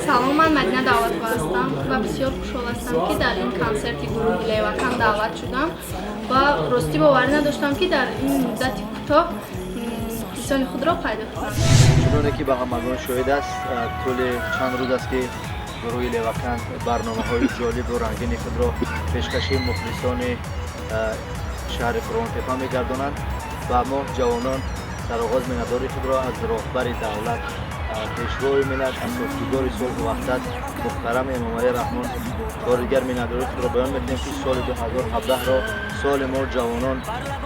Салом, ман Мадина Давлатова ҳастам ва бисёр хушҳол ҳастам, ки дар ин консерти гурӯҳи Левакан даъват шудам ва ростӣ боварӣ надоштам, ки дар ин муддати кӯтоҳ мухлисони худро пайдо кунам. Чуноне ки ба ҳамагон шоҳид аст, тӯли чанд рӯз аст, ки гурӯҳи Левакан барномаҳои ҷолибу рангини худро пешкаши мухлисони шаҳри Қурғонтеппа мегардонанд ва мо, ҷавонон, сароғоз миннатдории худро аз роҳбари давлат, Пешвои миллат, асосгузори сулҳу ваҳдат, муҳтарам Эмомалӣ Раҳмон бори дигар миннатдории худро баён мекунем, ки соли 2017-ро соли мо ҷавонон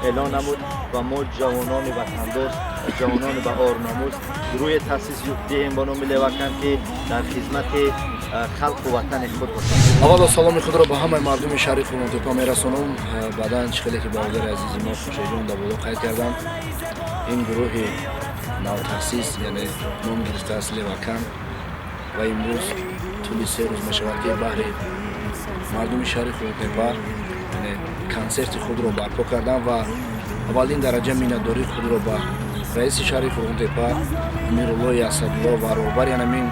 эълон намуд ва мо, ҷавонони ватандост, ҷавонони ба орномус, гурӯҳе таъсис диҳем бо номи Левакан, ки дар хизмати халқу ватани худ бошад. Аввало саломи худро ба ҳамаи мардуми шаҳри Қурғонтеппа мерасонам. Баъдан, чӣ хеле ки бародари азизи мо Хуршедҷон дар боло қайд карданд, ин гурӯҳи навтаъсис, яъне ном гирифтааст Левакан, ва имрӯз тӯли 3 рӯз мешавад, ки баҳри мардуми шаҳри Қурғонтеппа, яъне консерти худро барпо кардам ва аввалин дараҷа миннатдории худро ба раиси шаҳри Қурғонтеппа Амируллои Асадулло ва роҳбари анамин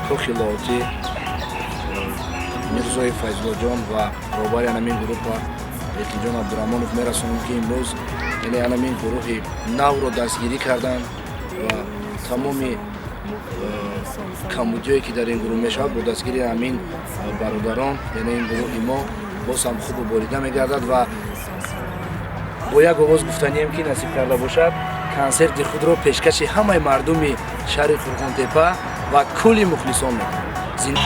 кохи Лоҳутӣ Мирзои Файзуллоҷон ва роҳбари анамин гурӯҳа Бекинҷон Абдураҳмонов мерасонем, ки имрӯз, яъне, анамин гурӯҳи навро дастгирӣ карданд ва тамоми камбудиҳое, ки дар ин гурӯҳ мешавад, бо дастгирии ҳамин бародарон, яъне ин гурӯҳи мо боз ҳам хубу борида мегардад. Ва бо як овоз гуфтанием, ки насиб карда бошад, консерти худро пешкаши ҳамаи мардуми шаҳри Қурғонтеппа ва кулли мухлисон мекунем.